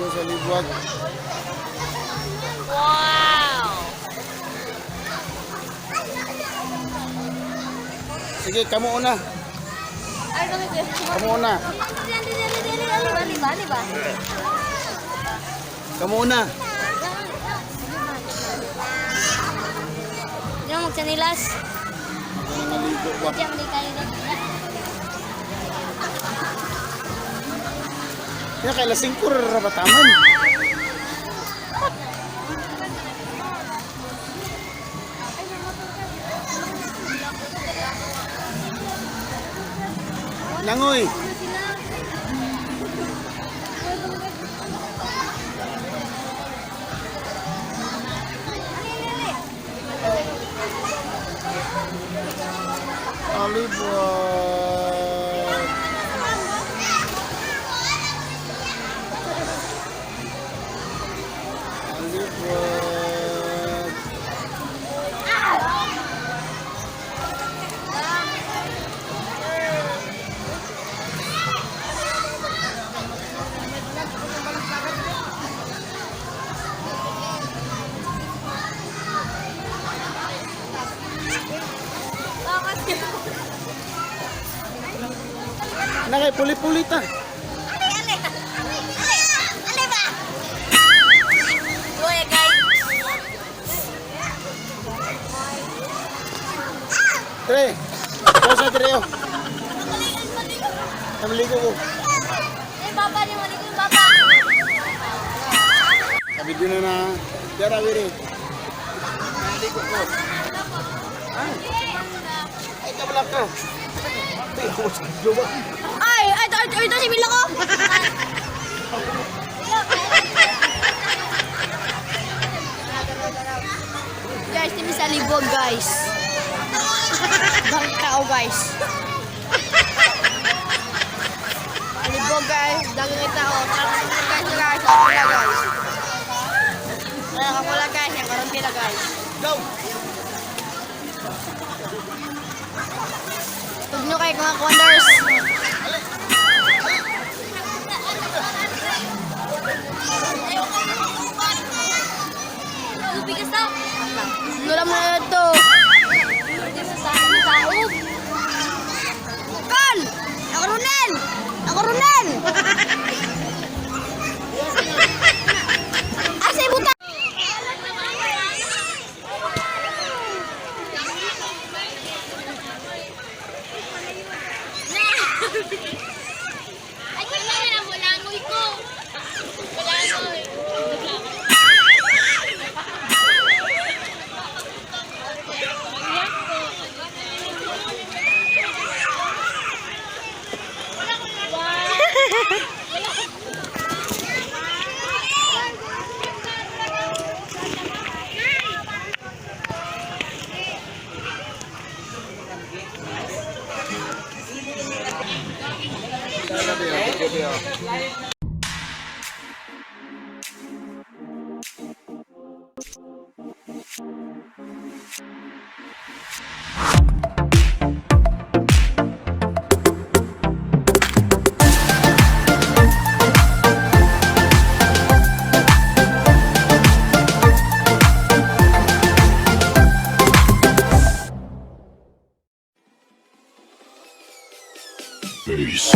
Dito sa Liwag. Wow! Sige, kamo una. Ay, dali, Kamo una. dali, dali, ba? Kamo una. Hindi mo magsanilas. Maligo ba? Diyan, hindi kayo na. Kaya kay lasing ko rabataman. Langoy. Alibag. Alibag. Nakay puli-puli ta. Ale, ale! Ale! Ale ba? Luya, guys. Tre. Ikaw sa tre oh. Namaligo ko. Eh, baba niyo, maligo yung baba. Kabidyo na na. Dara wiri. Namaligo ko. Ay, ay kabala ka. Ay, ako sa video ba? Ay, ay, ito, ito, ito, si Mila ko. Guys, timi sa libog, guys. Bang tao, guys. Libog, guys. Dagang tao. Guys, guys. Ako na, guys. Ako na, guys. Yung karon pila, guys. Go! Tugno kay mga wonders. Wala mo na ito. Kal! Ako Ronel! Ako Ronel! Asa ibuta? Ay, kailangan na mulangoy ko. Mulangoy. Peace.